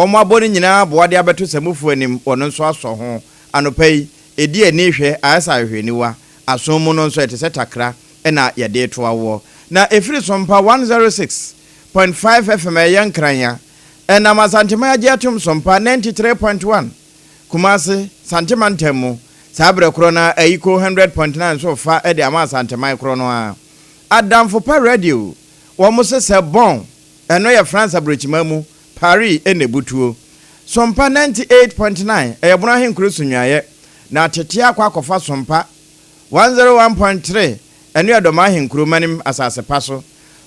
Wɔabɔ ne nyinaa aboa de abɛto samufo anim, wɔn nso asɔ ho. Anɔpa yi, ɛdi ani hwɛ, ayɛ sɛ ahwehwɛniwa. Aso mu no nso, ɛte sɛ takra na yɛde reto awoɔ. Na ɛfiri Sompa 106.5 FM a ɛyɛ Nkran a, ɛnam Asanteman agye atom Sompa 93.1 Kumase, Sante mantam mu. Saa berɛ korɔ no ara, Ayiko 100.9 nso refa de ama Asanteman korɔ no ara. Adamfo Pa Radio, wɔn se sɛ bɔn, ɛno yɛ France aburokyiman mu, Paris na ɛbutuo. Sompa 98.9, ɛyɛ Bono Ahenkuro so nnuaeɛ, na tete akɔ akɔfa Sompa 101.3, ɛno yɛ Dɔm Ahenkuro manim asase pa so.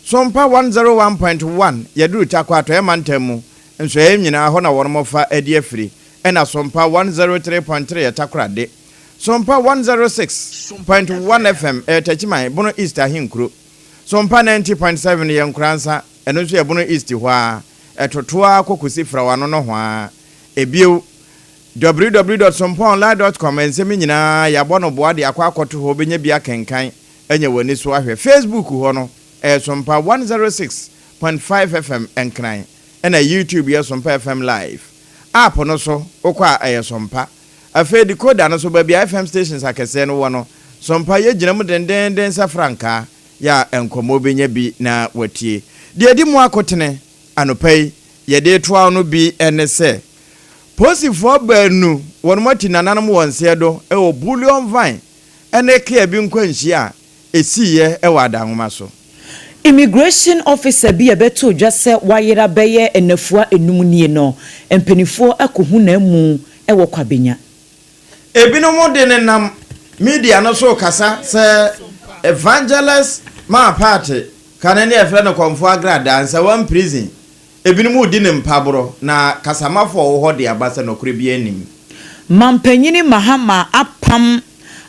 Sompa 101.1, yɛduru Tarkwa Atɔeɛ mantam mu, nsɔeɛ nyinaa hɔ na wɔnom fa adi afiri, ɛna Sompa 103.3 yɛ Takorade. Sompa 106.1 FM, ɛyɛ Takyiman, Bono East Ahenkuro. Sompa 90.7 yɛ Nkoransa, ɛno nso yɛ Bono East hɔ ara, ɛtoto ara kɔ kɔsi Frawano nohoa. Ebio, www dot sompaonline dot com, nsɛm yi nyinaa yɛabɔ no boa de akɔ akɔto hɔ, wobɛnya bi akenkan anya w'ani so ahwɛ. Facebook hɔ no, ɛyɛ Sompa 106.5 FM Nkran, ɛna YouTube yɛ Sompa FM Live. App no so, wokɔ a ɛyɛ Sompa. Afei decoder no so, baabi a FM stations akɛseɛ no wɔ no, Sompa yɛgyina mu dendeenden sɛ frankaa, yɛ a nkɔmmɔ wobɛnya bi na watie. Deɛ ɛdi mu akotene anɔpa yi yɛde retoa wo no bi ne sɛ, Posifoɔ baanu wɔnom ati nananom wɔ nseɛ do wɔ Bullion Vine ne kea bi nkwanhyia a ɛsiiɛ wɔ Adanwoma so. Immigration officer bi a ɛbɛtoo dwa sɛ wayera bɛyɛ nnafua nnum nie no, mpanimfoɔ akɔhu n'amu wɔ Kwabenya. Ebinom de nenam media no so rekasa sɛ Evangelist Maa Partey, kane ne yɛfrɛ no Kɔmfo Agradaa, Nsawam Prison, ebinom redi no mpaborɔ na kasamafo a ɔwɔ hɔ de aba sɛ nɔkorɛ biara nnim. Mampanyini Mahama apam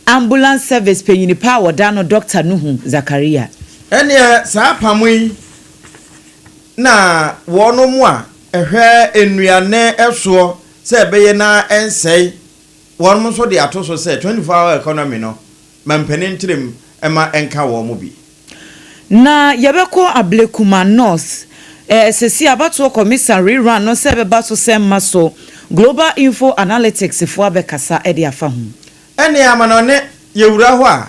Ambulance Service panyini pa a wɔda ano Dɔkta Nuhu Zakaria. Ɛneɛ saa apam yi na wɔnom a ɛhwɛ nnuane soɔ sɛ ɛbɛyɛ na ɛnsɛe wɔnom nso de ato so sɛ 24 hour economy no mampanin ntrem mma ɛnka wɔn bi. Na yɛbɛkɔ Ablekuma North. Eh, sɛsi abatoɔ kɔmisa rerun no sɛ ɛbɛba so sɛ mma so, Global Info Analytics foɔ abɛkasa de afa ho. Ɛneɛ amanɔne yɛwura hɔ a,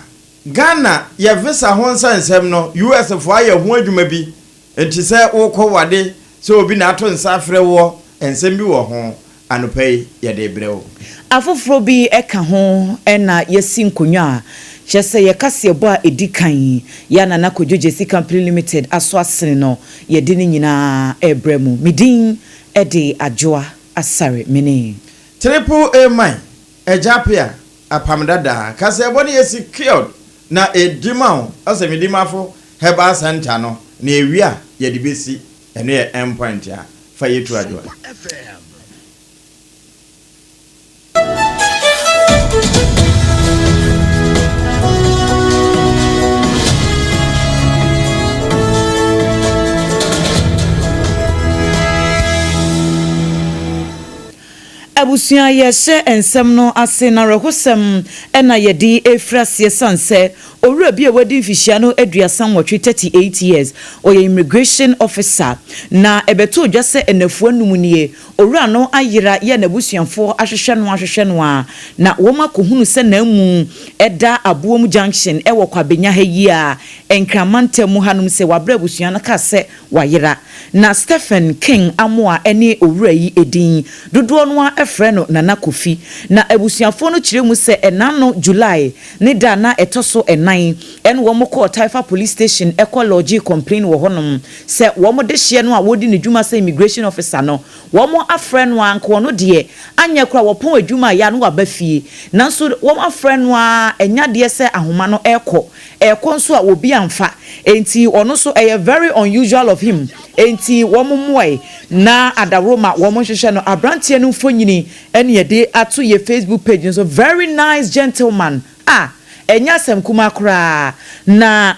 Ghana yɛ visa ho nsɛnsɛm no US foɔ ayɛ ho adwuma bi, nti sɛ wokɔ wade sɛ obi na ato nsa afrɛ woɔ nsɛm bi wɔ ho, anɔpa yi yɛde rebrɛ wo. Afoforɔ bi ka ho na yɛasi nkonnwa a kyerɛ sɛ yɛ kaseɛbɔ a ɛdi kan yi a Nana Kojo Gyasi Company Limited aso asene no yɛde ne nyinaa rebrɛ mo. Me din de Adwoa Asare Mene. Triple A Mine, Agya Apea, Apam Dadaa, kaseɛbɔ no yɛ secured na ɛdi ma wo sɛ Medimafo Herbal Centre no na ɛwie a yɛde bɛsi, ɛno yɛ end point a fa yɛtu adwoa. Abusua yɛhyɛ nsɛm no ase na awerɛhosɛm na yɛde refiri aseɛ sane sɛ owura bi a wadi mfihyia no 38, 38 years, ɔyɛ immigration officer na ɛbɛtoo dwa sɛ nnafua num nie owura no ayera yɛ n'abusuafoɔ ahwehwɛ no ahwehwɛ no ara na wɔn akɔhunu sɛ n'amu da Aboom junction wɔ Kwabenya ha yi a Nkran mantam mu hanom sɛ wabrɛ abusua no ka sɛ Wayera. Na Stephen King Amoah ne owura yi edin. Dodoɔ no ara frɛ no Nana Kofi. Na abusuafoɔ no kyerɛ mu sɛ ɛnaano July ne da a na ɛtɔ so nnan na wɔn kɔɔ Taifa Police Station kɔ lodgee complain wɔ hɔnom sɛ wɔn dehyeɛ no a wɔredi ne dwuma sɛ immigration officer no wɔn afrɛ no ara nka ɔno deɛ anyɛ koraa wɔpɔn adwuma a ɛyɛ a na waba fie nanso wɔn afrɛ no ara ɛnyɛ adeɛ sɛ ahoma no rekɔ Ɛkɔ nso a obi amfa enti ɔno nso ɛyɛ very unusual of him enti wɔn mmoae na adaworoma wɔn nhwehwɛ no abranteɛ no mfonyini ɛne yɛde ato yɛ Facebook page no so very nice gentleman a ɛnyɛ asɛm kumaa koraa na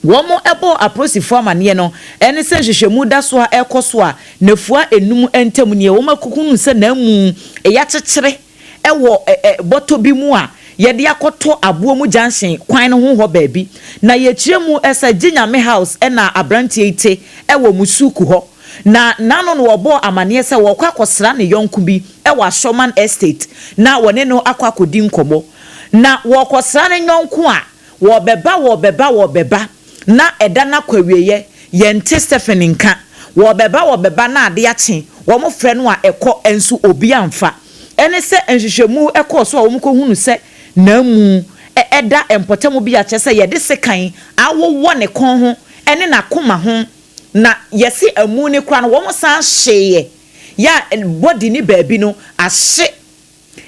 wɔn ɛbɔɔ apolisifoɔ amaneɛ no ɛne sɛ nhwehwɛmu da so a ɛkɔ so a nafua enum ntam nie wɔn akɔhunu sɛ n'amu yakyekyere wɔ bɔtɔ bi mu a yɛde akɔto aboɔ mu junction kwan no ho hɔ baabi. Na yɛkyerɛ mu sɛ Gye Nyame House na abranteɛ yi te wɔ Musuku hɔ. Na nano no wɔbɔɔ amaneɛ sɛ wɔkɔ akɔsra ne yɔnko bi wɔ Ashoman Estate na wɔne no akɔ akɔdi nkɔmmɔ. Na wɔkɔsra ne yɔnko a, wɔbɛba, wɔbɛba, wɔbɛba, na ɛda no akɔ awieeɛ, yɛnte Stephen nka. Wɔbɛba, wɔbɛba na ade akye, wɔfrɛ no a ɛkɔ nso obi amfa. Ɛne sɛ nhwehwɛmu kɔɔ so a wɔkɔhunu sɛ n'amu da mpɔtam bi a kyerɛ sɛ yɛde sekan awowɔ ne kɔn ho ne n'akoma ho na yɛse amu no koraa no wɔsan hyeeɛ yɛ a body no baabi no ahye.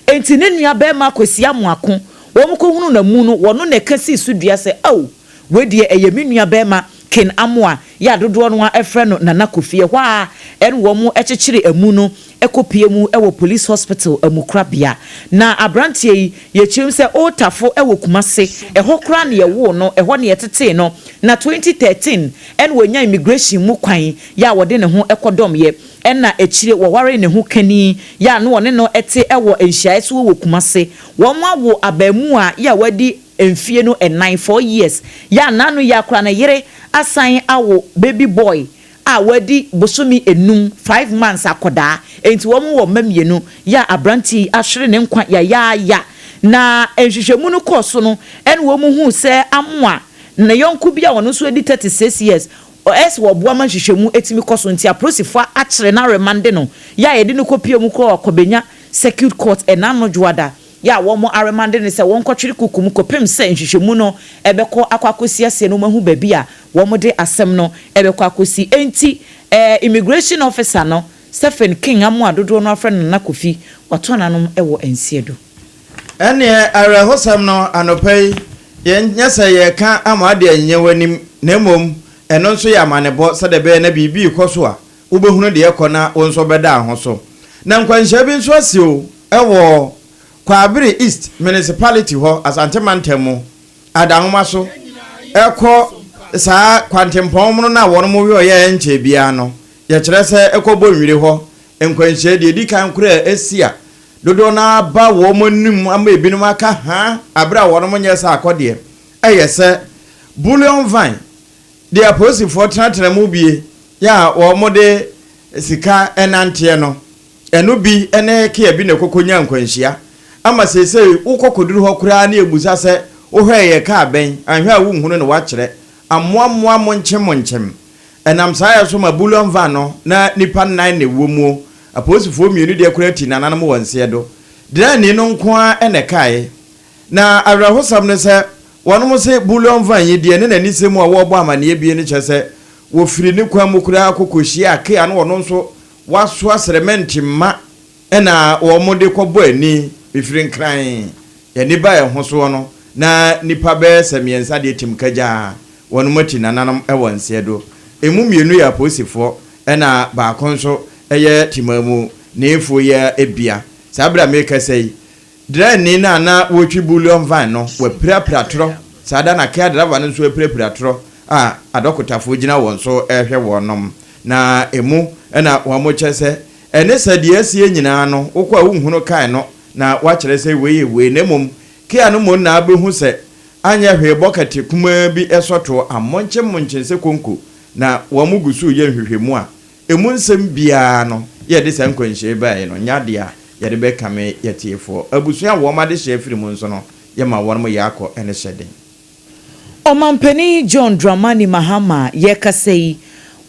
Enti ne nua barima Kwesi Amoako, wɔkɔhunuu n'amu no, wɔno na ɛka sii so dua sɛ, Ao, wei deɛ ɛyɛ me nua barima Ken Amoah yɛ a dodoɔ no ara frɛ no Nana Kofi. Ɛhɔ ara na wɔkyekyere amu no kɔpue mu wɔ Police Hospital amukorabea. Na aberanteɛ yi, yɛkyerɛ mu sɛ Old Tafo wɔ Kumase, ɛhɔ koraa na yɛwoo no, ɛhɔ na yɛtetee no. Na 2013 na ɔnyaa immigration mu kwan yɛ a wɔde ne ho kɔdɔmeɛ. Ɛna akyire wɔwaree ne ho kani yɛ a na wɔne no te wɔ nhyiaeɛ so wɔ Kumase. Wɔn awo abaamuwa yɛ a wadi mfie no nnan, 4 years, yɛ a n'ano yɛ a koraa ne yere asan awo baby boy a wadi bosome enum, 5 months, akɔdaa. Enti wɔn wɔ mma mmienu yɛ a aberanteɛ yi ahwere ne nkwa yayaaya. Na nhwehwɛmu no kɔɔ so no, ɛna wɔn huu sɛ Amoa ne yɔnko bi a ɔno nso adi 36 years ɛsɛ wɔboa ma nhwehwɛmu etumi kɔ so, nti apolisifoɔ akyere na aremande no yɛ a yɛde no kɔpie mu korɔ Kwabenya Circuit Court ɛna no dwoada yɛ a wɔn aremande no sɛ wɔnkɔtwere kuku mu kɔpem sɛ nhwehwɛmu no ɛbɛkɔ akɔsi aseɛ no, wɔn ahu baabi a wɔn de asɛm no ɛbɛkɔ akɔsi. Enti immigration officer no, Stephen King Amoa, dodoɔ no afrɛ no Nana Kofi, wato ananom ɛwɔ nseɛ do. Ɛneɛ awerɛhosɛm no anɔpa yi, yɛnyɛ sɛ yɛka ama ade anyɛ w'anim, na mmom ɛno nso yɛ amanebɔ sɛdeɛ ɛbɛyɛ na biribi rekɔ so a wobɛhunu deɛ ɛkɔ na wo nso bɛda ho so. Na nkwanhyia bi nso asi o ɛwɔ Kwabere East Municipality hɔ, Asante Mantam mu, Adanwoma so ɛkɔ saa kwantempɔn mu no na wɔn mo wɛɔyɛ nkyɛn biara no, yɛkyerɛ sɛ ɛkɔbɔ nwire hɔ. Nkwanhyia deɛ edi kan koraa asi a dodoɔ no aba wɔn anim ama ebinom aka ha abere a wɔn nyɛ sɛ akɔdeɛ ɛyɛ sɛ bullion van deɛ apolisifoɔ tenatena mu bie yɛ a wɔn de sika ɛnanteɛ no, ɛno bi ne kea bi na ɛkɔkɔ nya nkwanhyia ama seesei wokɔ kɔduru hɔ koraa ne ebusa sɛ wohwɛ yɛ kaa bɛn anhwɛ a wonhunu no, wakyerɛ amoamoa mo nkyem mo nkyem. Ɛnam saa yɛ so ma bullion van no na nipa nnan na ɛwɔ mu. Apolisifoɔ mmienu deɛ koraa ti nananom wɔ nseɛ do, drani no nko ara ɛna ɛkaeɛ. Na awerɛhosɛm no sɛ wɔnom se bullion van yi deɛ ne n'ani sɛ mu a wɔrebɔ amanneɛ bie no kyerɛ sɛ wɔfiri ne kwan mu koraa kɔkɔhyia kea no, ɔno nso wasoa srɛmɛnte ma ɛna wɔn de kɔbɔ ani mefiri Nkran. Yɛne ba ɛho soɔ no na nipa bɛyɛ sɛ mmiɛnsa deɛ tim kagyaa wɔn mo akyi nananom ɛwɔ nseɛ do. Emu mmienu yɛ apolisifoɔ ɛna baako nso ɛyɛ timamu neefoɔ yɛ ebia. Saa abere a mekasa yi, drani no a na wɔretwi bullion van no wapirapira torɔ saa da, na kea driver no nso apirapira torɔ a adɔkotafoɔ gyina wɔn so ɛrehwɛ wɔn. Na emu ɛna wɔn kyerɛ sɛ ɛne sɛ deɛ asie nyinaa no, wokɔ a wonhunu kae no na wakyerɛ sɛ wei yɛ wei, na mmom kea no mmom na abɛhu sɛ anyɛ hwee bɔkɛte kumaa bi ɛsɔtoɔ amɔnkyɛmmɔnkyɛn sɛ konko. Na wɔn gu so yɛ nhwehwɛmu a emu nsɛm biara no yɛde saa nkwanhyia baeɛ no nyɛ adeɛ a yɛde bɛkame yɛtiefoɔ abusua a wɔn adehyɛ afiri mu nso no, yɛma wɔn mo yɛ akɔ ɛne hyɛden. Ɔmampanin John Dramani Mahama, yɛkasa yi,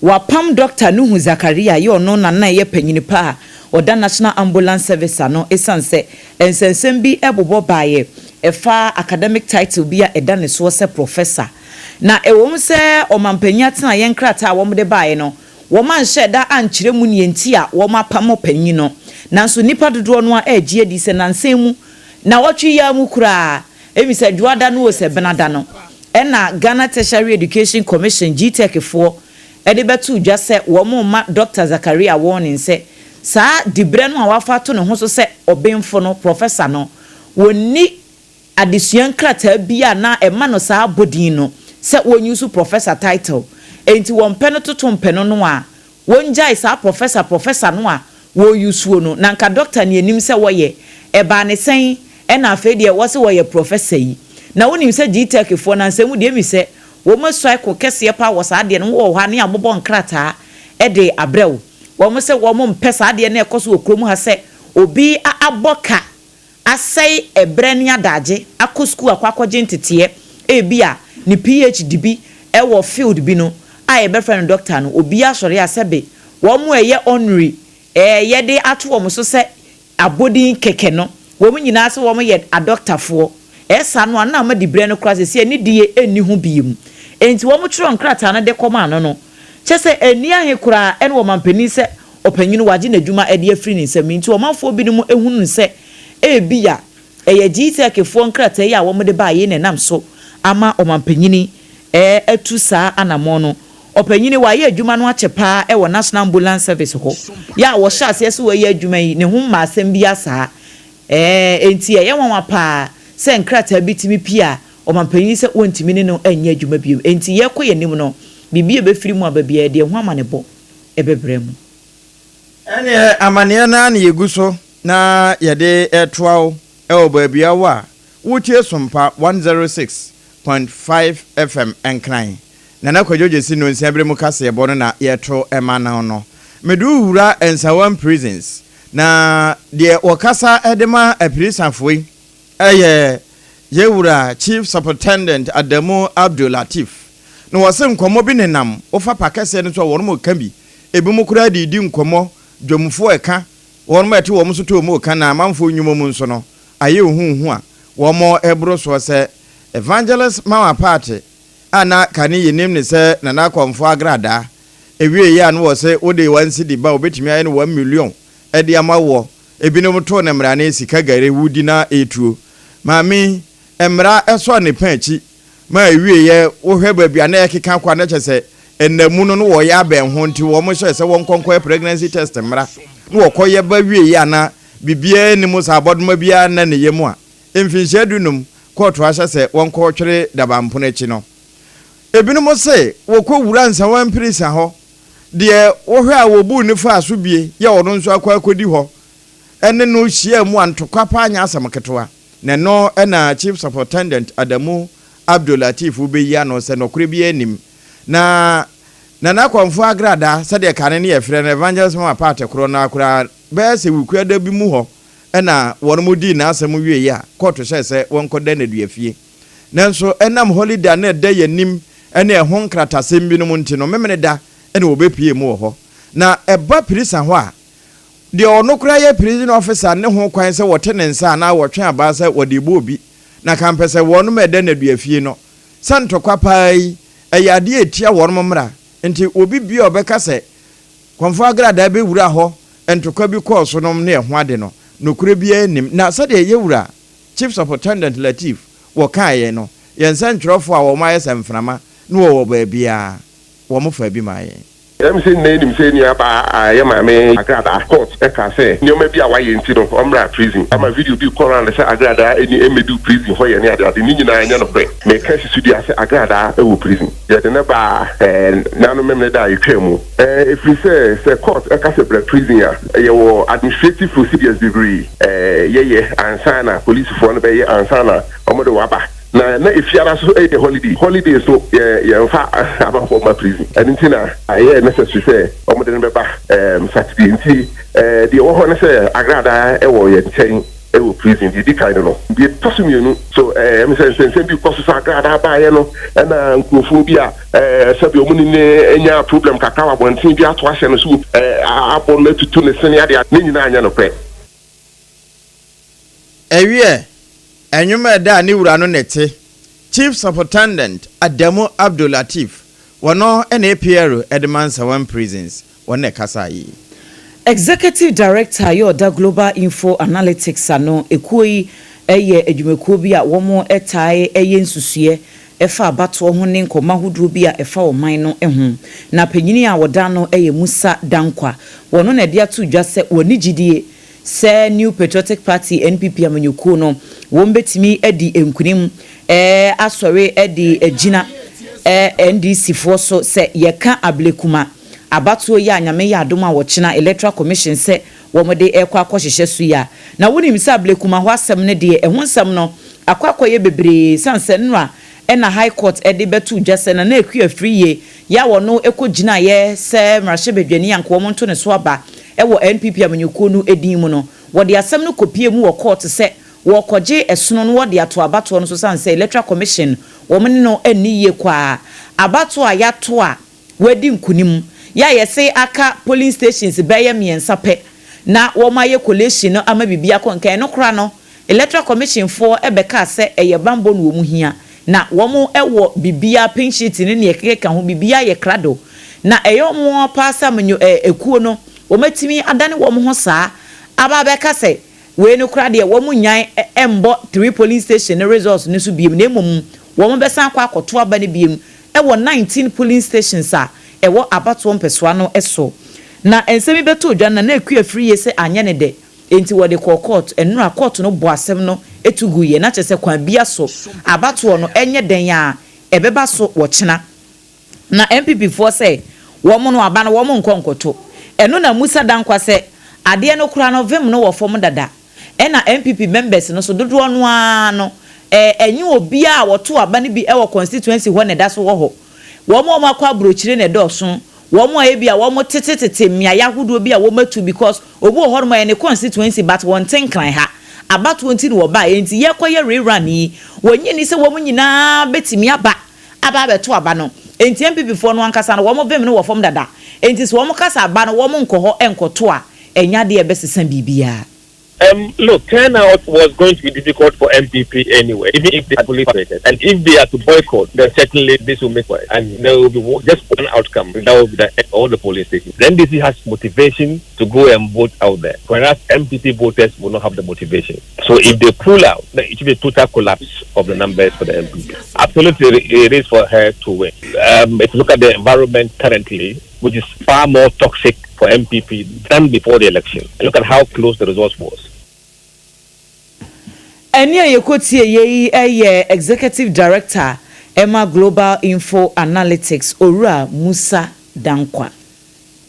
wapam Dr Nuhu Zakaria yɛ ɔno nana ɛyɛ panyini pa a ɔda National Ambulance Service ano, ɛsiane sɛ nsɛnsɛm bi ɛbobɔ baeɛ ɛfa academic title bi a ɛda ne soɔ sɛ professor. Na ɛwɔ mu sɛ ɔmampanin atena yɛn nkrataa a wɔde baeɛ no, wɔn anhyɛ da ankyerɛ mu neɛ nti a wɔn apam panyin no, nanso nipa dodoɔ no a ɛregye adi sɛ nansan mu na wɔtwe yi mu koraa ebi sɛ dwoada no wɔ sɛ benada no, ɛna Ghana Tertiary Education Commission, GTEC foɔ, ɛde bɛto dwa sɛ wɔn ma Dr Zakaria warning sɛ saa dibrɛ no a wafa ato ne ho so sɛ ɔbɛnfo no, professor no, wɔnni adesua nkrataa bi a na ɛma no saa abɔdin no sɛ wɔnyi so professor title. Enti wɔn pɛ no toto mpɛ no no a wɔngyae saa professor no a wɔyi suo no, na nka doctor ne anim sɛ wɔyɛ ɛbaa ne sɛn, ɛna afei deɛ wɔsɛ wɔyɛ professor yi. Na wonim sɛ GTEC foɔ na nsɛm deɛ mi sɛ wɔn asua kɔ kɛseɛ paa wɔ saa adeɛ no wɔ hɔ a ne abobɔ nkrataa. De abrɛ wo. Wɔn sɛ wɔn mpɛ saa adeɛ no ɛkɔ so wɔ kurom ha sɛ obi abɔ ka asɛe ɛbrɛ ne adagye akɔ sukuu akɔgye nteteɛ, ebi a ne PhD bi ɛwɔ field bi no a yɛbɛfrɛ no doctor no, obi asɔre a sɛbe wɔn a ɛyɛ honorary yɛde ato wɔn so sɛ abɔdin kɛkɛ no, wɔn nyinaa sɛ wɔn yɛ adɔktafoɔ. Ɛsa no a na ama dibrɛ no koraa sɛ ɛni die ɛnni ho bie mu. Nti wɔn twerɛ nkrataa no de kɔma ano no kyɛ sɛ ani ahe koraa ɛne wɔn mampanin sɛ ɔpanyin wagye n'adwuma ɛde afiri ne nsam. Nti ɔmanfoɔ binom ehunu sɛ ebi a ɛyɛ GTEC foɔ nkrataa yi a wɔn de baa yi na ɛnam so ama ɔmampanin atu saa anammɔn no. Ɔpanyin wayɛ adwuma no akyɛ paa ɛwɔ National Ambulance Service hɔ yɛ a wɔhyɛ aseɛ sɛ wɔyɛ adwuma yi ne ho mma asɛm bi asaa. Nti ɛyɛ nwanwa paa sɛ nkrataa bi tumi pie a ɔmampanin sɛ wɔntumi ne no nyɛ adwuma bio. Nti yɛkɔ yɛn anim no, biribi a ɛbɛfiri mu aba biara deɛ ho ama ne bɔ ɛbɛbrɛ mu. Ɛneɛ amanneɛ no na yɛgu so na yɛde ɛtoa wo ɛwɔ baabi a wo a wotie Sompa 106.5 FM Nkran. Nana Kwadwo Gyesi no nsia bere mu kaseɛbɔ no na yɛto ɛma no. Mede wura Nsawam Prisons na deɛ wɔkasa de ma apirisafoɔ yi ɛyɛ yɛwura Chief Superintendent Adamu Abdul Latif, na wɔsɛ nkɔmmɔ bi nenam wofa pa kɛseɛ no so a wɔn mo ka bi, ebi mu koraa de di nkɔmmɔ, dwomfoɔ ɛka wɔn mo ɛte wɔn so to wɔn ka, na amanfoɔ nnwuma mu nso no ayɛ ohuhu a wɔn ɛboro soɔ sɛ Evangelist Mama Pat a na kane yɛnim ne sɛ Nana Akɔmfo Agradaa ewie yi a no wɔ sɛ wode 1 cedi ba, obetumi ayɛ no 1 million ɛde ama wɔ. Ebinom to ne mmara ne sika gare wudi na etuo maame mmara ɛsɔ ne pɛn akyi ma ewie yɛ. Wohwɛ baabi a na ɛkeka kɔ a na kyerɛ sɛ ɛnamu no wɔyɛ abɛn ho, nti wɔn hyɛ sɛ wɔn nkɔnkɔyɛ pregnancy test mmara na wɔkɔyɛ ba wie yi ana biribiara anim sɛ abɔdoma biara na ne yam a mfinhyia 15 kɔɔto ahyɛ sɛ wɔnkɔtwere dabampono akyi no. Ebinom sɛ wɔkɔ wura Nsawam prison hɔ deɛ, wohwɛ a wɔbu ne fa so bie yɛ ɔno nso akɔ akɔdi hɔ ɛne no hyia mu a ntokwa paa nyɛ asɛm ketewa. Na ɛno ɛna Chief Superintendent Adamu Abdul Latif bɛyi ano sɛ nɔkorɛ bi anim na Nana Akɔmfo Agrada, sɛdeɛ kane ne yɛfrɛ no Evangelist Mama Pat korɔ no akora bɛyɛ sɛ wukuada bi mu hɔ ɛna wɔn mo dii n'asɛm wie a kɔɔto hyɛ sɛ wɔnkɔda n'aduafie. Nanso ɛnam holiday a na ɛda yɛn anim ɛne ɛho nkratasɛm binom nti no, memene da ɛna wɔbɛpie mu wɔ hɔ. Na ɛba prison hɔ a, deɛ ɔno koraa yɛ prison officer ne ho kwan sɛ wɔte ne nsa anaa wɔtwe abaa sɛ wɔde bɔ obi na kampɛ sɛ wɔnom ɛda n'aduafie no sɛ ntɔkwa paa yi ɛyɛ adeɛ etia wɔn mmara. Nti obi bia ɔbɛka sɛ Kɔnfɔ Agradaa bɛwura hɔ ntɔkwa bi kɔɔ so nom ne ɛho ade no, nokorɛ biara nim. Na sɛdeɛ yɛwura Chief Superintendent Latif wɔkaeɛ no, yɛn nsa ntwerɛfoɔ a wɔn ayɛ sɛ mframa na wɔwɔ baabiara wɔn fa bi maa yɛn. Sɛ nna anim sɛ nua baa a ɛyɛ Maame Agradaa, court ɛka sɛ nneɛma bi a wayɛ nti no ɔmmra prison, ama video bi kɔ round sɛ Agradaa ɛni ɛmmɛdu prison hɔ yɛ ne adeade ne nyinaa nyɛ nokorɛ. Meka si so dua sɛ Agradaa ɛwɔ prison, yɛde ne baa nanom memene da a yɛtwaa mu, ɛfiri sɛ court ɛka sɛ bra prison a, yɛwɔ administrative procedures bebree yɛyɛ ansa na polisifoɔ no bɛyɛ ansa na ɔmode waba. Na efiara so ɛyɛ holiday so yɛmfa amanfoɔ ma prison. Ɛno nti na ɛyɛ necessary sɛ ɔmode no bɛba Saturday. Nti deɛ ɛwɔ hɔ ne sɛ Agradaa ɛwɔ yɛn nkyɛn ɛwɔ prison. Deɛ di kan no, deɛ ɛtɔ so mmienu so, sɛ nsɛnsɛm bi kɔ so sɛ Agradaa baeɛ no, ɛna nkurɔfoɔ bi a sɛbi ɔmo ne ne anya problem kakra wɔ abɔnten bi ato ahyɛ no so, abɔ no atutu ne sene adeɛ ne nyinaa nyɛ nokorɛ. Ɛwiɛ ɛnwom a ɛda a ne wura no ne te Chief Superintendent Adamu Abdul Latif, wɔno ɛna APR ɛde ma Nsawam Prisons, wɔn na ɛkasa yi. Executive Director yɛ ɔda Global Info Analytics ano. Ekuo yi ɛyɛ adwumakuo bi a wɔn ɛtae ɛyɛ nsusuɛ ɛfa abatoɔ ho ne nkɔmɔ ahodoɔ bi a ɛfa ɔman no ho. Na panyin a wɔda no ɛyɛ Musa Dankwa. Wɔn na ɛde ato dwa sɛ wɔn gyidie sɛ New Patriotic Party, NPP amanyɔkuo no, wɔn bɛtumi adi nkunim asɔre de agyina NDC foɔ so sɛ yɛka Ablekuma abatoɔ yi a Nyame yɛ adom a wɔkyena Electoral Commission sɛ wɔn de ɛkɔ akɔhyehyɛ so yi a. Na wonim sɛ Ablekuma hɔ asɛm no deɛ, ɛho nsɛm no akɔ akɔyɛ bebree san sɛ nnora. Ɛna High Court ɛde bɛto dwa sɛ Nana Akua Afriyie yɛ a wɔno ɛkɔ gyinaeɛ sɛ mmarahyɛbadwani anka wɔn nto ne so aba ɛwɔ NPP amanyɔkuo no edin mu no, wɔde asɛm no kɔpie mu wɔ court sɛ wɔkɔgye ɛsono no wɔde ato abatoɔ no so san sɛ Electoral Commission wɔn ne no ani yie kwaa abatoɔ a yɛato a wɔadi nkunim yɛ a yɛse aka polling stations bɛyɛ mmiɛnsa pɛ na wɔn ayɛ collation no ama biribi akɔ nkan no kora no, Electoral Commission foɔ ɛbɛka sɛ ɛyɛ bambɔ no wɔn hia na wɔn ɛwɔ biribiara, pink sheet ne nea ɛkeka ho biribiara yɛ krado, na ɛyɛ wɔn paasa amenyo ekuo no wɔn atumi adane wɔn ho saa aba abɛka sɛ wei no kora deɛ wɔn nyan ɛmbɔ three polling station ne results no so biem, na emom wɔn bɛsan akɔ akɔto aba no biem ɛwɔ 19 polling stations a ɛwɔ abatoɔ mpɛsoa no so. Na nsɛm yi bɛto dwa na Akua Afriyie sɛ anyɛ ne dɛ, nti wɔde kɔɔ court. Nnura court no bɔ asɛm no etu gu yɛ na kyerɛ sɛ kwan bia so abatoɔ no ɛnyɛ den a ɛbɛba so wɔkyena. Na NPP foɔ sɛ wɔn no aba no wɔn nkɔ nkɔto ɛno, na Musa Dankwa sɛ adeɛ no kora no vim no wɔ fam dada, ɛna NPP members no so dodoɔ no ara no ɛnyɛ obiara a wɔto aba no bi ɛwɔ constituency hɔ na ɛda so wɔ hɔ. Wɔn a wɔn akɔ aburokyire na ɛdɔɔso, wɔn a ebi a wɔn tetetete mmeaeɛ ahodoɔ bi a wɔn atu, because obi wɔ hɔnom a yɛ ne constituency but wɔn te Nkran ha, abatoɔ nti na wɔba. Nti yɛkɔyɛ rerun yi, wɔnyi ni sɛ wɔn nyinaa bɛtumi aba abɛto aba no. Nti NPP foɔ no ankasa no wɔn vim no wɔ fam dada, nti sɛ wɔn kasa aba no wɔn nkɔ hɔ nkɔto a, ɛnya adeɛ ɛbɛsesa biribiara. Look, turnout was going to be difficult for NPP anyway, even if they are fully operated. And if they are to boycott, then certainly this will make for it. And there will be just one outcome, that will be the all the polling stations. The NDC has motivation to go and vote out there, whereas NPP voters will not have the motivation. So if they pull out, then it will be a total collapse of the numbers for the NPP. Absolutely, it is for her to win. If you look at the environment currently, which is far more toxic for NPP than before the election, look at how close the results was. Ɛne a yɛkɔtie yei yɛ Executive Director ɛma Global Info Analytics, Owura Musa Dankwa.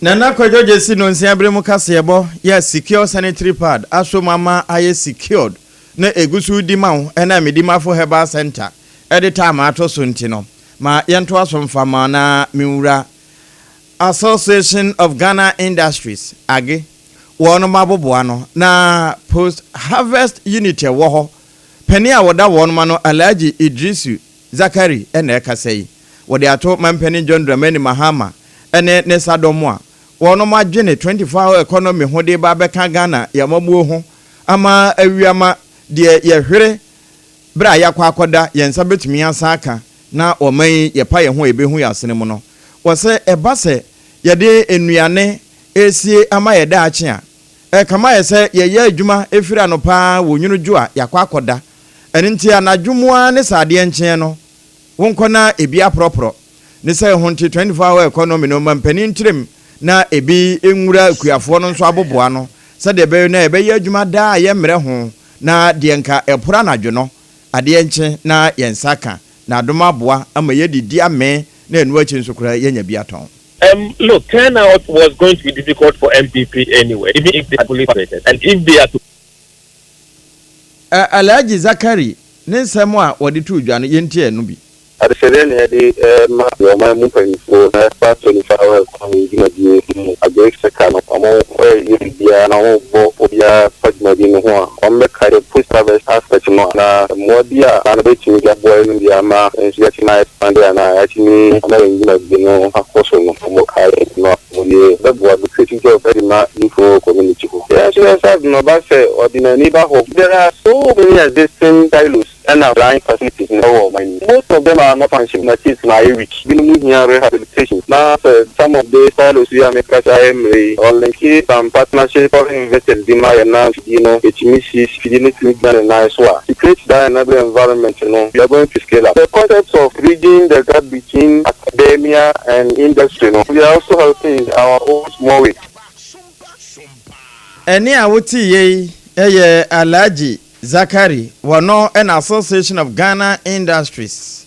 Nana Kwadwo Gyesi no nsia bere mu kaseɛbɔ yɛ secure sanitary pad aso mu ama ayɛ secured na egu so di ma wo. Ɛna Medimafo Herbal Center ɛde taama ato so, nti no ma yɛnto aso mfama na menwura Association of Ghana Industries, AGI, wɔn aboboa no na post harvest unit ɛwɔ hɔ. Panin a wɔda wɔn ma no, Alhaji Idrisu Zakari, ɛna ɛkasa yi wɔde ato mampanin John Dramani Mahama ɛne ne sadɔm a wɔn adwene 24 hour economy ho de ba abɛka Ghana yɛmamuo ho ama awiama deɛ yɛhwere berɛ a yɛakɔ akɔda yɛn nsa bɛtumi asa aka na ɔman yi yɛpa yɛn ho a yɛbɛhu yɛ asene mu no. Wɔsɛ ɛba sɛ yɛde nnuane esie ama yɛ daakye a ɛkama yɛ sɛ yɛyɛ adwuma efiri anɔpaa wɔ nwunu dwo a yɛakɔ akɔda. Ɛno nti anadwo mu ara ne sɛ adeɛ nkyɛn no wonkɔ na ebi aporɔporɔ ne sɛ ho nti 24 hour economy no ma mpanin tirim na ebi nwura akuafoɔ no nso aboboa no sɛdeɛ ɛbɛyɛ na yɛbɛyɛ adwuma daa a yɛmmerɛ ho na deɛ nka ɛporo anadwo no adeɛ nkye na yɛn nsa ka na adom aboa ama yɛdidi amee na ɛno akyi nso koraa yɛnya bi atɔn. Look, turnout was going to be difficult for NPP anyway, even if they are fully operated. And if they are to Alhaji Zakari ne nsɛm a wɔde to dwa no, yɛntie no bi. Adesɛdeɛ na yɛde ma ɔman mu mpanyinfoɔ na ɛfa 24 hour economy dwumadie mu. Agric sector no, ɔmo yɛ biribiara na ɔmo bɔ obiara fa dwumadie no ho a ɔmo bɛka yɛ post harvest aspect no na mmoa bi a na bɛtumi de aboa no bi ama nso yɛatumi ayɛ expand anaa yɛatumi ama yɛn dwumadie no akɔ so no, ɔmo ka yɛ no a ɔmo de bɛboa bi create job ɛde ma youth community hɔ. Yɛn nso yɛn side no, ɔba sɛ ɔde n'ani ba hɔ, there are so many existing silos ɛna drying facilities ɛwɔ ɔman yi. Most of them are not functioning. Machines na ayɛ weak, binom hia rehabilitation, na sɛ some of the silos yi a meka sɛ ayɛ mmerɛ yi, ɔlink some partnership foreign investors bi ma yɛn na fidie no ɛtumi si fidie no tumi gyina ne nan so a to create that enabling environment no, we are going to scale up the concept of bridging the gap between academia and industry no. We are also helping in our own small way. Ɛne a wote yei ɛyɛ Alhaji Zakari, wɔno ɛna Association of Ghana Industries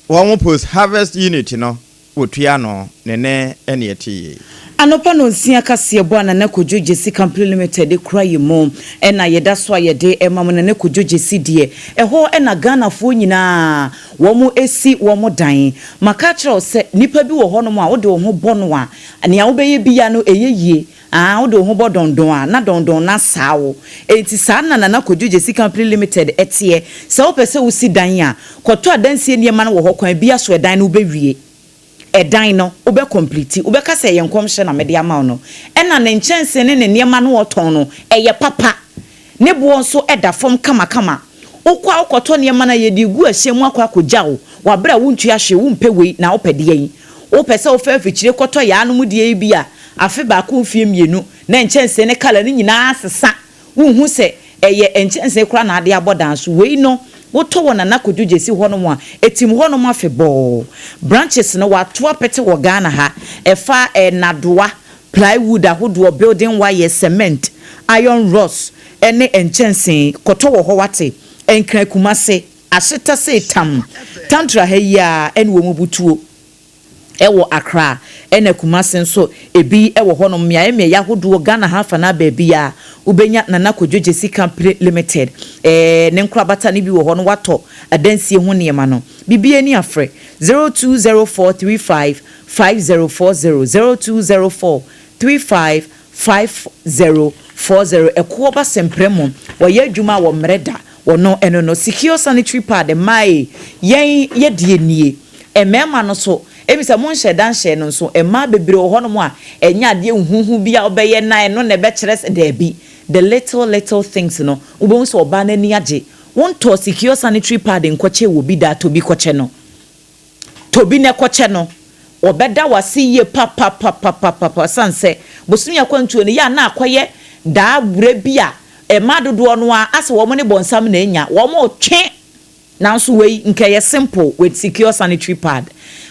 wɔn post harvest unit no wɔtua no ne ne ɛne ɛte yei. Anɔpa nonsia kaseɛbɔ a Nana Kojo Gyesi Company Limited kura yi mu na yɛda so a yɛde ma mo. Nana Kojo Gyesi deɛ, ɛhɔ na Ghanafoɔ nyinaa wɔn si wɔn dan. Maka akyerɛ wo sɛ nipa bi wɔ hɔnom a wode wo ho bɔ no a, nea wobɛyɛ biara no ɛyɛ yie. Aa wode wo ho bɔ dɔndɔn a, na dɔndɔn no asaa wo. Enti saa na Nana Kojo Gyesi Company Limited teɛ. Sɛ wopɛ sɛ wosi dan a, kɔtɔ adansie nneɛma no wɔ hɔ, kwan biara so ɛdan no wobɛwie. Ɛdan no, wobɛ complete, wobɛka sɛ ɛyɛ nkɔmhyɛ na mede ama wo no. Ɛna ne nkyɛnsee ne ne nneɛma no ɔtɔn no, ɛyɛ papa. Ne boɔ nso da fam kamakama. Wokɔ a wokɔtɔ nneɛma no a, yɛde regu ɛhyɛn mu akɔ akɔgya wo wɔ aberɛ a wontua hwee, wompɛ wei na wopɛ deɛn? Wopɛ sɛ wofa afikyire kɔtɔ yaanom deɛ yi bi a, afe baako mfeɛ mmienu na nkyɛnsee ne colour no nyinaa asesa. Wonhu sɛ ɛyɛ nkyɛnsee koraa na ade abɔ dan so. Wei no, wotɔ wɔ Nana Kojo Gyasi hɔnom a, ɛtim hɔnom afebɔɔ. Branches no, wɔato apete wɔ Ghana ha. Ɛfa nnadoa, plywood ahodoɔ, building wires, cement, iron rods ne nkyɛnsee. Kɔtɔ wɔ hɔ wate. Nkran Kumase, Ahyeta Seetam, Tantra ha yi ara ɛne wɔn butuo. Ɛwɔ Accra ɛna Kumasi nso ebi wɔ hɔnom mmeaeɛ mmeaeɛ ahodoɔ Ghana ha afanaa baabiara wobɛnya Nana Kojo Gyesi Company Limited ɛɛ ne nkorabata no bi wɔ hɔ no watɔ adansie ho nneɛma no biribiara ni afrɛ 020435 5040 0204 35 5040 Ɛkoɔ ba sɛmprɛ mu wɔyɛ adwuma a wɔmmrɛ da Wɔno ɛno no secure sanitary pad mmaa ei yɛn yɛdeɛ nie mmarima no so ɛmi sɛ mo nhyɛ da nhyɛɛ no nso mmaa bebree wɔ hɔnom a ɛnyɛ adeɛ huhuhu bi a wobɛyɛ na ɛno na ɛbɛkyerɛ sɛ daabi the little little things no wobɛhu sɛ ɔbaa no ani agye wontɔɔ secure sanitary pad nkɔkyɛɛ wɔ bi da tɔ bi kɔkyɛ no tɔ bi na kɔkyɛ no ɔbɛda wo ase yie papapapapapa ɛsiane sɛ bosome akwantuo no yɛ a na akɔyɛ daa werɛ bi a Mmaa dodoɔ no ara asɛ wɔn ne bɔnsam na anya, wɔn retwe nanso wei nka ɛyɛ simple with secure sanitary pad.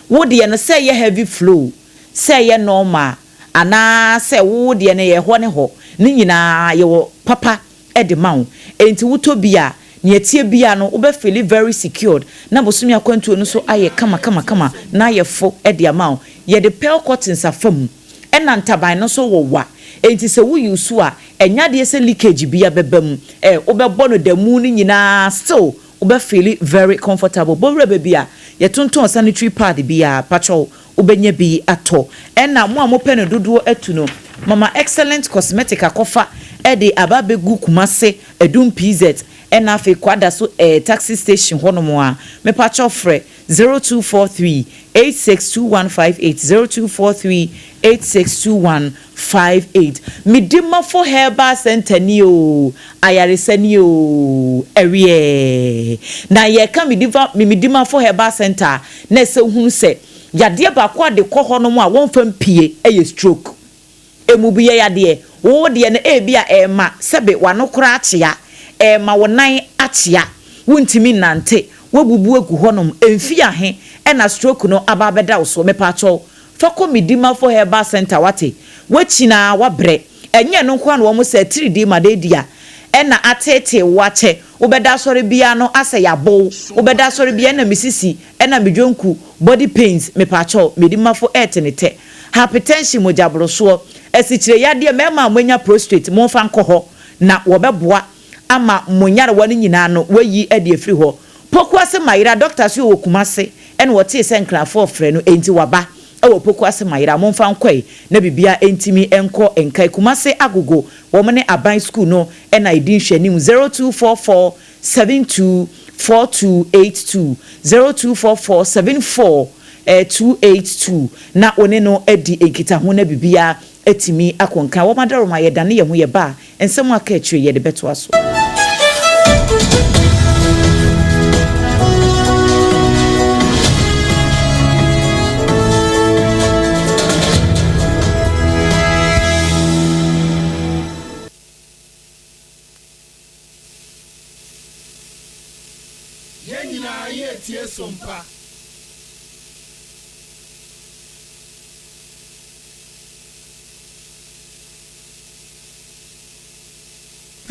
Wo deɛ no sɛ ɛyɛ heavy flow, sɛ ɛyɛ normal anaa sɛ wo deɛ no ɛyɛ hɔ ne hɔ, ne nyinaa yɛwɔ papa de ma wo. Enti wotɔ bi a, nea ɛteɛ biara no wobɛ feeli very secured na bosome akwantuo no nso ayɛ kama kama kama na ayɛ fo de ama wo. Yɛde pearl cottons afa mu ɛna ntaban no nso wowa enti sɛ wo use a Ɛnyɛ adeɛ sɛ leakage bia bɛba mu eh, wobɛbɔ no da mu no nyinaa still wobɛ feeli very comfortable. Bɔ wura baabi a yɛtontɔn sanitary pad biara, pakyɛw wobɛnya bi atɔ. Ɛna mo a mopɛ no dodoɔ atu no, mama Excellent Cosmetic akɔfa de aba abɛgu Kumase, Adum PZ, ɛna afei Kwadaso eh, taxi station hɔnom a, mepakyɛw frɛ 0243 862158, 0243 862158. Medimafo Herbal Centre nie oo, ayaresa nie oo, ɛweɛɛ. Na yɛka Mediva, Medimafo Herbal Centre a, na ɛsɛ wohunu sɛ yadeɛ baako a de kɔ hɔnom a wɔmfa mpie yɛ stroke. Mmubuiɛ yadeɛ, wo deɛ no ebia ɛrema sɛbe w'ano koraa akyea, ɛrema wo nan akyea, wontumi nnante, woabubu agu hɔnom, mfie ahe na stroke no aba abɛda wo so, mepaakyɛw fa kɔ Medimafo Herbal Centre wate, woakyin ara woabrɛ, ɛnyɛ ɛno nko ara na wɔn sɛ atiridii ma dɛ a ɛna ateetee wo akyɛ, wobɛda asɔre biara no asɛ yɛabɔ wo, wobɛda asɔre biara ɛna me sisi, ɛna me dwonku, body pains, mepaakyɛw Medimafo ɛɛte ne tɛ. Hypertension, mogyaborosoɔ, asikyire yadeɛ, mmarima a moanya prostrate momfa nkɔ hɔ na wɔbɛboa ama mo nyarewa no nyinaa no wɔayi de afiri hɔ. Pokuase Mayera, Dɔkta so wɔ Kumase ɛna ɔtee sɛ Nkrafoɔ refrɛ no enti waba wɔ Pokuase Mayera, momfa nkɔe na biribiara ntumi nkɔ nkae. Kumase Agogo, wɔn ne aban sukuu no na ɛdi nhwɛanim, 0244 72 4282, 0244 74 282 na wo ne no adi nkitaho na biribiara atumi akɔ nkan. Wɔn adaworoma yɛdane yɛn ho yɛba a, nsɛm a aka akyire yɛde bɛtoa so. Yɛn nyinaa yɛretie som pa.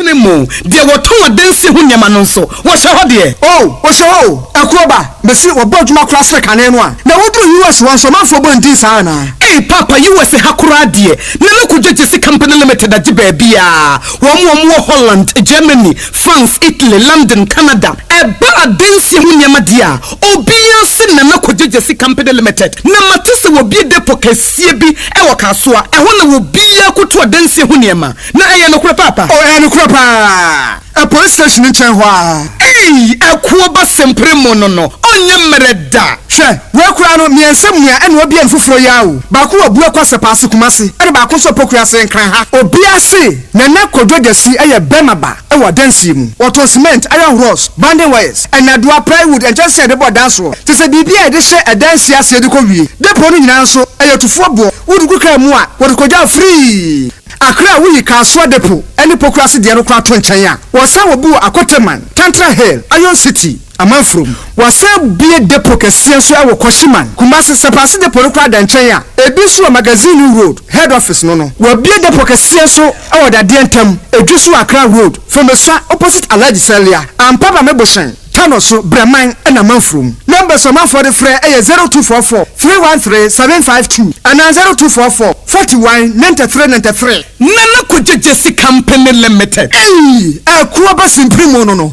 Ne mo, deɛ wɔtɔn adansie ho nneɛma no nso, wɔhyɛ hɔ deɛ. Oh, wɔhyɛ hɔ o, ɛkorɔ ba, mese wɔbɔ adwuma koraa sene kane no a, na woduru US hɔ nso ɔmanfoɔ bɔ ndin saa anaa? Ei! Ei paapa USA ha koraa deɛ Nana Kojo Gyesi Company Limited agye baabiaa. Wɔn a wɔwɔ Holland, Germany, France, Italy, London, Canada. Ɛba adansie ho nneɛma deɛ a, obiara se Nana Kojo Gyesi Company Limited. Na mate sɛ wɔabue depot kɛseɛ bi wɔ Kasoa. Ɛhɔ na obiara kɔtu adansie ho nneɛma. Na ɛyɛ nokorɛ paapa? Oh, ɛyɛ nokorɛ paa. Ɛ police station no nkyɛn hɔ ara. Ei! Ɛkoɔ ba sempere mo no no, ɔnyɛ mmerɛ da. Hwɛ, wei koraa no, mmiɛnsa mua ɛna wabue no foforɔ yi ara o. Baako wɔ Abuakwa Sɛpaase Kumasi, ɛna baako nso wɔ Pokuase Nkran ha. Obiara se Nana Kojo Gyasi yɛ bɛrima ba wɔ adansie mu. Wɔtɔn cement, iron rods, bonding wires, nnadewa, plywood, nkyɛnsee a yɛde bɔ dan soɔ, kyerɛ sɛ biribi a yɛde hyɛ adansie aseɛ de kɔ wie. Depot no nyinaa nso, ɛyɛ tufoɔ boɔ. Wode gu kaa mu a, wɔde kɔgya wo firii. Accra a woyi Kasoa Depot ne Pokuase deɛ no koraa to nkyɛn a, wɔsan wɔ bi wɔ Akoteman, Tantra Hill, Iron City, Amanfurom. Wɔasan abue depot kɛseɛ nso wɔ Kwashiman, Kumasi. Sɛpaase depot no koraa da nkyɛn a, ebi nso wɔ Magazine Road, Head Office no no. Wɔabue depot kɛseɛ nso wɔ Dadeɛ Ntam, Edwi so Accra Road, Fomesua opposite Alhaji Salia, Ampaba Mebohyɛn. Tano so, Brɛman na Amanfurom. Numbers a ɔmanfoɔ de frɛ yɛ 0244 313 752 anaa 0244 41 93 93. Nana Kwadwo Gyasi Company Limited. Eii ɛkoɔ ba simpiri mu no no.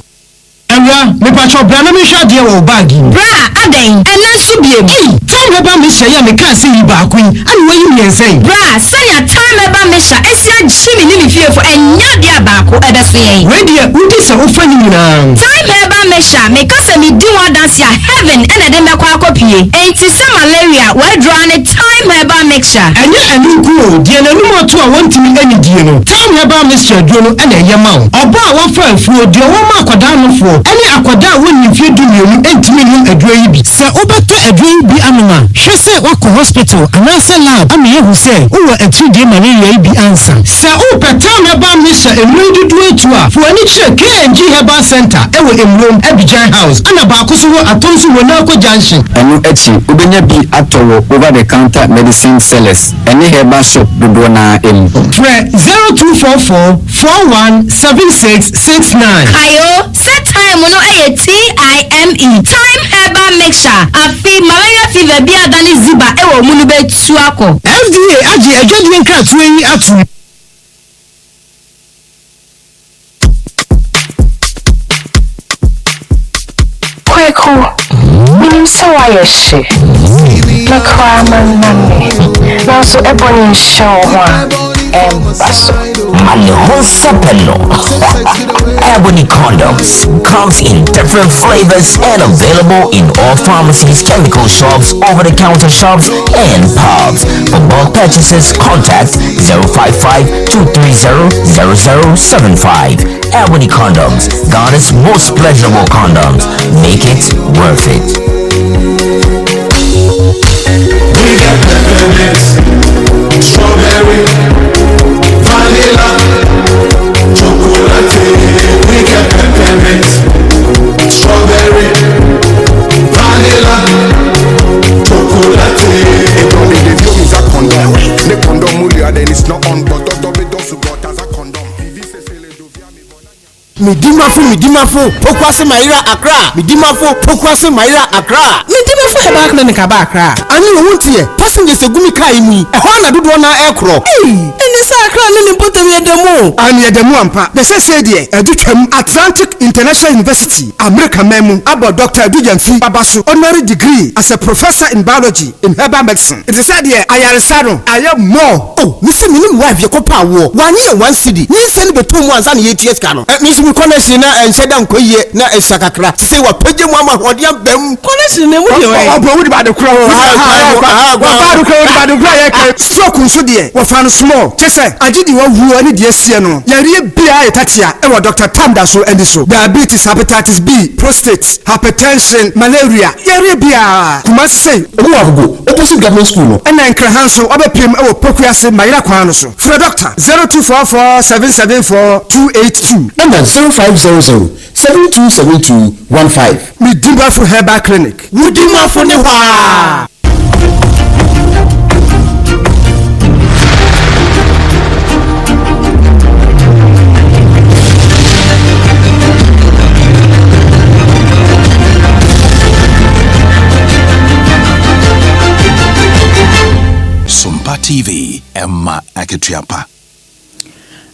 Awuraa, mepakyɛw bra na menhwɛ adeɛ wɔ wo bag yi mu. Bra, adɛn? Ɛnnɛ nso biom? Ei, Thyme Herbal Mixture yi a mekaa sɛ yi baako yi, ana woayi mmiɛnsa yi? Bra, sɛnea Thyme Herbal Mixture asi agye me ne me fiefo, ɛnyɛ adeɛ a baako ɛbɛso yɛn. Wei deɛ, wodi sɛ wofa ne nyinaa. Thyme Herbal Mixture, meka sɛ medi ho adanse a, heaven na ɛde mɛkɔ akɔpue. Enti sɛ malaria, w'aduro ara ne Thyme Herbal Mixture. Ɛnyɛ ɛno nko o, deɛ n'anum ato a wɔntumi nnidie no, Thyme Herbal Mixture aduro no na ɛyɛ ma wo. Ɔbaa a wafa afuo, deɛ ɔwɔ ma akwadaa nofoɔ, ne akwadaa a wɔnni mfeɛ dumienu ntumi nnom aduro yi bi. Sɛ wobɛtɔ aduro yi bi anom a, hwɛ sɛ woakɔ hospital anaasɛ lab ama yɛahu sɛ wowɔ atiridie malaria yi bi ansa. Sɛ wopɛ Thyme Herbal Mixture nnuro yi dodoɔ atu a, fa w'ani kyerɛ KNG Herbal Centre wɔ Emurom, Abidjan House, ɛna baako nso wɔ Atonsu Wonako Junction. Ɛno akyi, wobɛnya bi atɔ wɔ over the counter medicine sellers ne herbal shop dodoɔ no ara mu. Frɛ 0244 41 76 69. Kae o, sɛ thyme no yɛ TIME, Thyme Herbal Mixture, afe malaria fever bi a adane ziba wɔ wo mu no bɛtu akɔ. FDA agye adwadie nkratoɔ yi atom. Kweku, menim sɛ woayɛ hye na koraa manane, nanso ɛbɔ ne nhyɛ wo ho a, ɛmba so. Ma ne ho nsɛpɛ no. Ebony condoms comes in different flavors and available in all pharmacies, chemical shops, over-the-counter shops, and pubs. For bulk purchases, contact 055-230-0075. Ebony condoms, Ghana's most pleasurable condoms. Make it worth it. We got peppermint, strawberry, vanilla, chocolate. We got peppermint, strawberry, vanilla, chocolate. Ne condom then it's not on, but as a condom. Medimafo Medimafo Pokuase Mayera Accra Medimafo Pokuase Mayera Accra. Medimafo Herbal Clinic aba Accra. Ane wo nteɛ passengers egu mi kaa yi mu yi ɛhɔ ara na dodoɔ naa ɛkorɔ. Ei ɛne sɛ Accra ne ne mpɔtam yɛ da mu o. Aane yɛda mu ampa. Na seesei deɛ adu twam. Atlantic International University, Amerika man mu, abɔ Dɔkta Adu Gyamfi aba so honorary degree as a Professor in Biology in Herbal Medicine. Nti sɛ deɛ ayaresa no ayɛ more. Oh me se me ne me wife yɛkɔ paa woɔ wanye yɛn one cedi nyinsɛn no bɛtɔɔ mu ansa na yɛtua sika no eh me nso me connection na ɛnhyɛ da nkɔ yie na ɛsua kakra sesei wapagya mu ama ahoɔden aba mu. Connection no emu deɛ ɔyɛ. Ɔbɔ wodi bade korɔ wɔfa ade korɔ wodi bade korɔ yɛ kɛ. Stroke nso deɛ wɔfa no small kyɛ sɛ agye deɛ wawuo ne deɛ asie no yareɛ biara yɛ tatea ɛwɔ Doctor Tam da so ani so diabetes hepatitis B prostate hypertension malaria yareɛ biara Kumasi sei. Ɔmo wɔ Agogo opposite government school no. Ɛna Nkraha nso wabɛpem wɔ Pokuase Mayera kwan no so. Frɛ Dɔkta 0244 774 282. Ɛna 0500 7272 15. Medimafo Herbal Clinic. Wo dimafo ne hɔ aa. Ɛma akatua pa.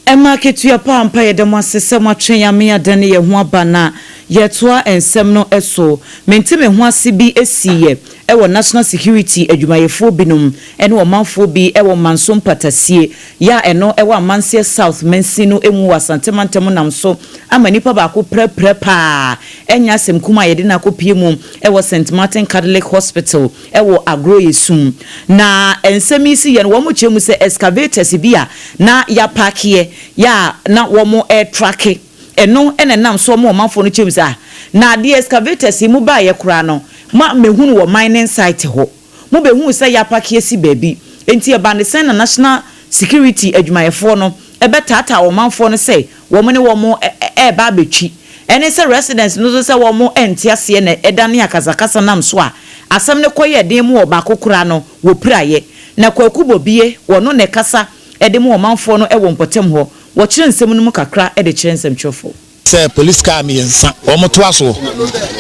Ɛma akatua pa ampa. Yɛda mo ase sɛ moatwɛn yɛn ama yɛadane yɛn ho aba na yɛretoa nsɛm no so. Mente me ho ase bi siiɛ wɔ National Security adwumayɛfoɔ binom ne ɔmanfoɔ bi wɔ Manso mpatasie yɛ a ɛno wɔ Amanseɛ South mansin no mu wɔ Asante mantam nam so ama nipa baako prapira paa ɛnyɛ asɛm kumaa a yɛde no akɔpue mu wɔ St. Martin Catholic Hospital wɔ Agorɔ Sum. Na nsɛm yi si yɛ no, wɔkyerɛ mu sɛ excavators bi a na yɛapaakeɛ yɛ a na wɔretrake, ɛno na ɛnam so ma ɔmanfoɔ no kyerɛ mu sɛ ah, na adeɛ excavators yi mobaeɛ koraa no, moammɛhunu wɔ mining site hɔ, mobɛhuu sɛ yɛapake asi baabi, enti ɛbaa no sɛn na National Security adwumayɛfoɔ no bɛtaataa ɔmanfoɔ no sɛ wɔn ne wɔn reba abɛtwi. Ɛne sɛ residents no nso sɛ wɔn nte aseɛ na ɛdane akasakasa nam so a asɛm no kɔyɛɛ den mu ɔbaako koraa no wɔpiraeɛ. Na Kwaku Bobie wɔno na ɛkasa de ma ɔmanfoɔ no wɔ mpɔtam hɔ. Wɔkyerɛ nsɛm no mu kakra de kyerɛ nsɛmtwerɛfoɔ. Sɛ police car miensa wɔn toa soɔ.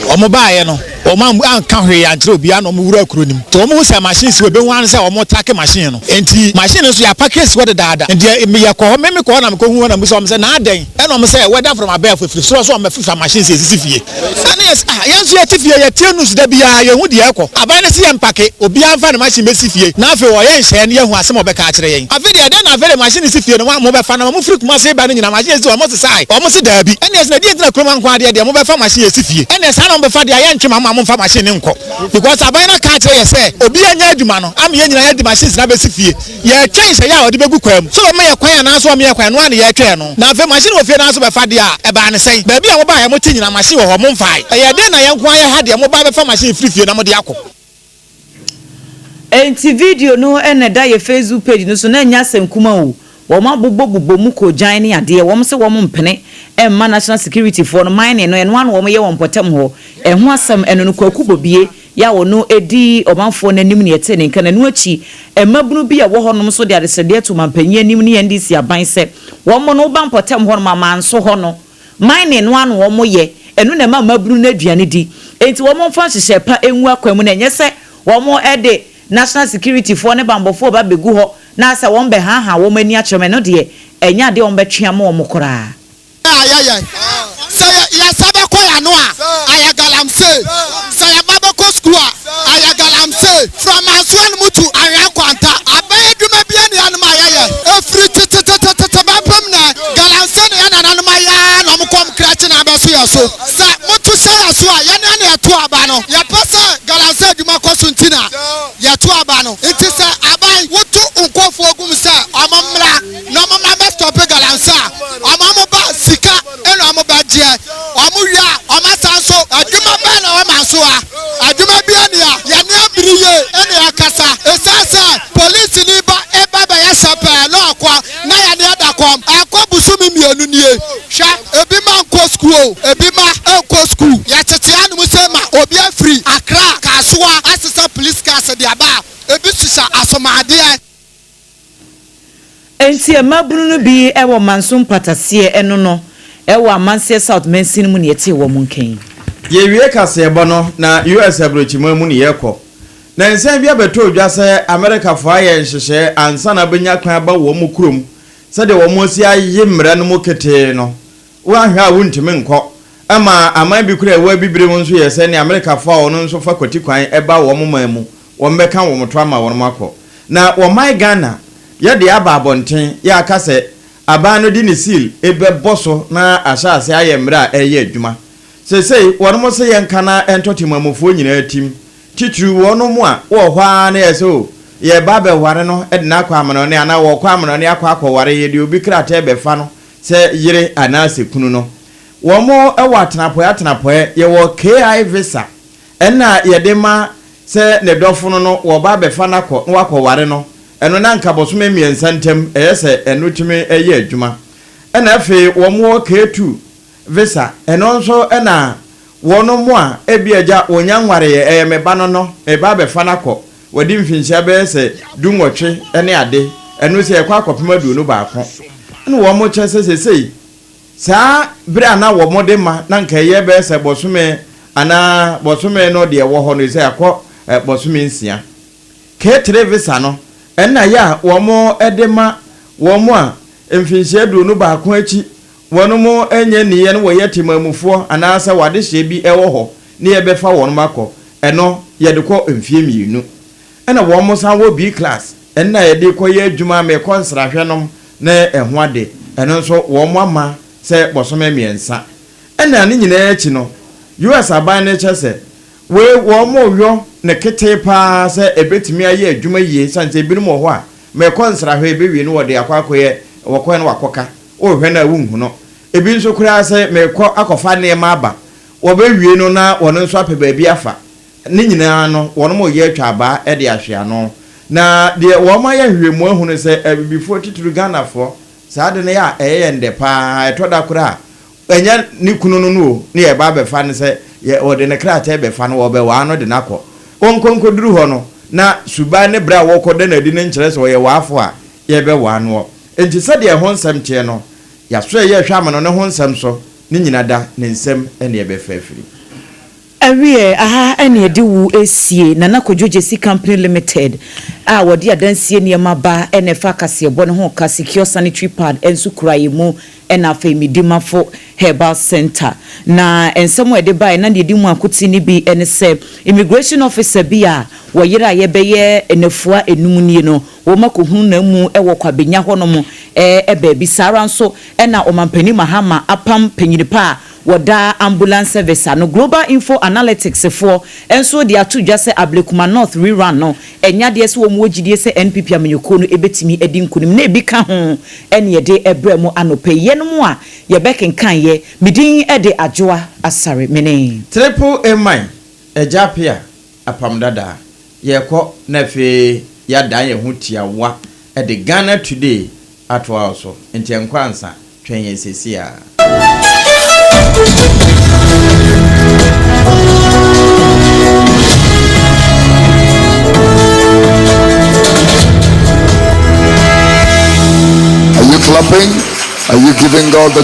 Wɔn baeɛ no wɔn anka hwee ankyerɛ obiara na wɔn wuraa kuro no mu. Nti wɔn hu sɛ machine si hɔ ebehu ara ne sɛ wɔn trake machine no. Nti machine no nso yɛapake asi hɔ dedaada. Nti yɛ kɔ hɔ me me kɔ hɔ na me kɔ hu hɔ na me bisa wɔn sɛ na adɛn? Ɛna wɔn sɛ weather from above efiri soro so wɔn bɛfefa machines esisi fie. Ɛna yɛ sɛ ah yɛn nso yɛte fie yɛtie news da biara yɛhu deɛ ɛkɔ. Aban no se yɛn mpake obiara nfa ne machine bɛsi fie na afei ɔyɛ nhyɛɛ no yɛahu asɛm a ɔbɛka akyerɛ yɛn. Afei deɛ ɛdɛn na afei deɛ machine si fie no mo bɛfa na mo firi Kumasi ba no nyinaa machine esi hɔ mo sesae wɔn se daabi. Ɛna yɛse na deɛ nti na kurom ha nko ara deɛ deɛ mo bɛfa machine esi fie ɛna saa na mo bɛfa deɛ a yɛntwe ma mo a mo nfa machine no nkɔ because aban no aka akyerɛ yɛ sɛ obiara nyɛ adwuma no ama yɛn nyinaa yɛde machines no abɛsi fie. Yɛretwɛn sɛ yɛ a ɔde bɛgu kwan mu, sɛ ɔbɛma yɛ kwan anaasɛ ɔmma yɛ kwan, ɛno ara na yɛretwɛn no. Na afei machine wɔ fie no ara nso bɛfa deɛ a, ɛbaa no sɛn? Baabi a mobaeɛ a mote nyinaa machine wɔ hɔ, momfae. Ɛyɛɛ dɛn na yɛn nko ara yɛ ha deɛ moba bɛfa machine firi fie na mode akɔ? Enti video no na ɛda yɛ Facebook page no so na ɛnyɛ asɛm kuma o, wɔn abobɔ bobɔ mu kɔ gyan ne adeɛ, wɔn se wɔn mpene mma national security foɔ no mining no ɛno ara na wɔn yɛ wɔ mpɔtam hɔ, ɛho asɛm ɛno no Kwaku Bobie yɛ a ɔno di ɔmanfoɔ no anim na yɛtee ne nka na ɛno akyi mmabunu bi a ɛwɔ hɔnom nso de adesrɛdeɛ too manpanyin anim ne NDC aban sɛ wɔn no woba mpɔtam hɔnom a manso hɔ no mining no ara na wɔn yɛ ɛno na ɛma mmabunu no aduane di enti wɔn mfa nhyehyɛɛ pa ngu akwan mu na ɛnyɛ sɛ wɔn de national security foɔ ne banbɔfoɔ ba bɛgu hɔ na asɛ wɔn bɛhaahaa wɔn ani akyerɛ wɔn ɛno deɛ ɛnyɛ adeɛ a wɔn bɛtwe ama wɔn koraa. A yɛyɛ. Sɛ yɛ yɛn nsa bɛkɔ yɛn ano a, ayɛ galamsey. Sɛ yɛn mma bɛkɔ sukuu a, ayɛ galamsey. From Mansoa no mu to Anhwea Nkwanta, aban adwuma biara nni hanom a yɛyɛ. Ɛfiri tetetetete bɛpem nnɛ, galamsey na yɛn nananom ayɛ ara na wɔn kɔm krakye na abɛso yɛn so. Sɛ moto hyɛ yɛn so a, yɛn ara na yɛto aba no. Yɛpɛ sɛ galamsey adwuma kɔ so nti na yɛto aba no. Nti sɛ aban, woto nkurɔfoɔ gu mu sɛ wɔmmra. Na ɔmo ma bɛ stɔpe galamsey a ɔmo ɔmo ba sika ɛna ɔmo bɛ gyeɛ ɔmo wie a ɔmo asan so adwuma bɛn na wɔma so a adwuma bia ni a yɛne abiri yie ɛna yɛakasa ɛsiane sɛ polisi ni ba ɛba bɛyɛ sɛpɛɛ na ɔkɔ na yɛne ɛda kɔm ɛkɔ bosome mienu nie hwɛ ebi ma nkɔ sukuu o ebi ma nkɔ sukuu yɛtete anom sɛ ma obi afiri Accra Kasoa asesa police cars de aba a ebi hyehyɛ asomadeɛ. Enti mmabunu no bi wɔ Manso mpataseɛ ɛno no wɔ Amanseɛ South mansini mu na yɛtee wɔn nka yi. Yɛrewie kaseɛbɔ no, na US. aburokyiman mu na yɛrekɔ. Na nsɛm bi abɛtɔ dwa sɛ Amerikafoɔ ayɛ nhyehyɛɛ ansa na abɛnya kwan aba wɔn kurom sɛdeɛ wɔn asi aye mmara no mu ketee no, Woanhwɛ a wuntumi nkɔ. Ɛma aman bi koraa a ɛwɔ Abibirem nso yɛ sɛ nea Amerikafo a wɔn nso fa kwati kwan ba wɔn man mu, wɔbɛka wɔn to ama wɔn akɔ. Na wɔ man Ghana, yɛ de aba abɔnten, yɛ aka sɛ aban no de ne seal bɛbɔ so na ahyɛ ase ayɛ mmara a ɛreyɛ adwuma. Seesei wɔnom se yɛnka na ɛntɔ temammufoɔ nyinaa tim, titiriw wɔnom a wɔ hɔ ara na yɛ sɛ o, yɛreba abɛware no de no akɔ amanɔne anaa wɔrekɔ amanɔne akɔ akɔware, yɛde obi krataa rebɛfa no Sɛ yere anaa sɛ kunu no. Wɔn wɔ atenapɔɛ atenapɔɛ, yɛwɔ KI visa ɛna yɛde ma sɛ ne dɔfo no no wɔba abɛfa no akɔ na wakɔ ware no, ɛno na anka bosome mmiɛnsa ntam ɛyɛ sɛ ɛno tumi yɛ adwuma. Ɛna afei wɔn wɔ K2 visa ɛno nso ɛna wɔn mo a ebia agya wɔnya nwareɛ ɛyɛ me ba no no meba abɛfa no akɔ Wadi mfinhyia bɛyɛ sɛ dunwɔtwe ne ade, ɛno sɛ yɛkɔ akɔpem 21. Ɛna wɔn kyerɛ sɛ seesei saa bere a na wɔn de ma na nka ɛyɛ bɛyɛ sɛ bɔsome anaa bɔsome no deɛ ɛwɔ hɔ no sɛ akɔ bɔsome nsia. K3 visa no, Ɛna yɛ a wɔn de ma wɔn a mfinhyia 21 akyi wɔn mo nyɛ nniyɛ no wɔyɛ temamufoɔ anaasɛ wɔadehyeɛ bi ɛwɔ hɔ ne yɛbɛfa wɔn akɔ, ɛno yɛde kɔ mfie 2. Ɛna wɔn mo san wɔ B class, ɛna yɛde kɔyɛ adwuma mɛkɔ nsrahwɛ nom ne ɛho ade, ɛno nso wɔn ama sɛ bɔsɔmɛ 3. Ɛna ne nyinaa akyi no, US aban no kyɛ sɛ wei wɔn mo yɔ ne ketee paa sɛ ebetumi ayɛ adwuma yie, san sɛ ebinom wɔ hɔ a mɛkɔ nsrahwɛ ebewie no wɔde akɔ akɔyɛ wɔkɔɛ no wakɔka wɔhwɛ no a wonhu no. Ebi nso koraa sɛ mɛkɔ akɔfa nneɛma aba, wɔbɛwie no na wɔn nso apɛ baabi afa. Ne nyinaa no wɔn mo yɛ atwa abaa de ahwɛ ano. Na deɛ wɔn ayɛ nhwehwɛmu ahu no sɛ abibifoɔ, titiri Ghanafoɔ, saa de no yɛ a ɛyɛ yɛn dɛ paa. Ɛtɔ da koraa ɛnyɛ ne kunu no no o ne yɛba abɛfa no sɛ yɛ wɔde ne krataa bɛfa no, wɔbɛwaa no de no akɔ. Wɔnkɔ nkɔduru hɔ no na suban ne berɛ a wɔkɔ da n'adi no nkyerɛ sɛ ɔyɛ waafo a yɛbɛwaa noɔ. Nti sɛdeɛ ɛho nsɛm teɛ no, yɛaso ɛyɛ hwɛ ama no ne ho nsɛm so ne nyina da ne nsɛm ɛne yɛbɛfa afiri. Awie aha ɛne yɛde wo esie. Nana Kodwo Gyesi Company Limited a wɔde adansie nneɛma ba ɛna ɛfa kaseɛbɔ ne ho ka secure sanitary pad nso kura yɛ mu, ɛna afei Medimafo Herbal Center. Na nsɛm a yɛde baeɛ na deɛ ɛdi mu akoti ne bi ɛne sɛ immigration officer bi a wɔyere a yɛbɛyɛ nnafua 5 nie no, wɔn akɔhunu na mu ɛwɔ Kwabenya hɔnom baabi. Saa ara nso ɛna ɔmampanin Mahama apam panyinipa a wɔda ambulance service ano. Global Info Analytics foɔ nso de ato dwa sɛ Ablekuma North rerun no, ɛnya deɛ sɛ wɔn wɔ gyidie sɛ NPP amanyɔkuo no ebɛtumi adi nkunim, na ebi ka ho ɛne yɛde ɛbrɛ mu anɔpɛ yi. Yɛn mu a yɛbɛkenkan yɛ medin ɛde Adwoa Asare mene Triple A man Agya Pia apam dada. Yɛkɔ na afei yɛadan yɛn ho tiawa ɛde Ghana Today atoa wo so, nti ɛnkɔ ansa, twɛn yɛn sesi a. Are you clapping? Are you giving God the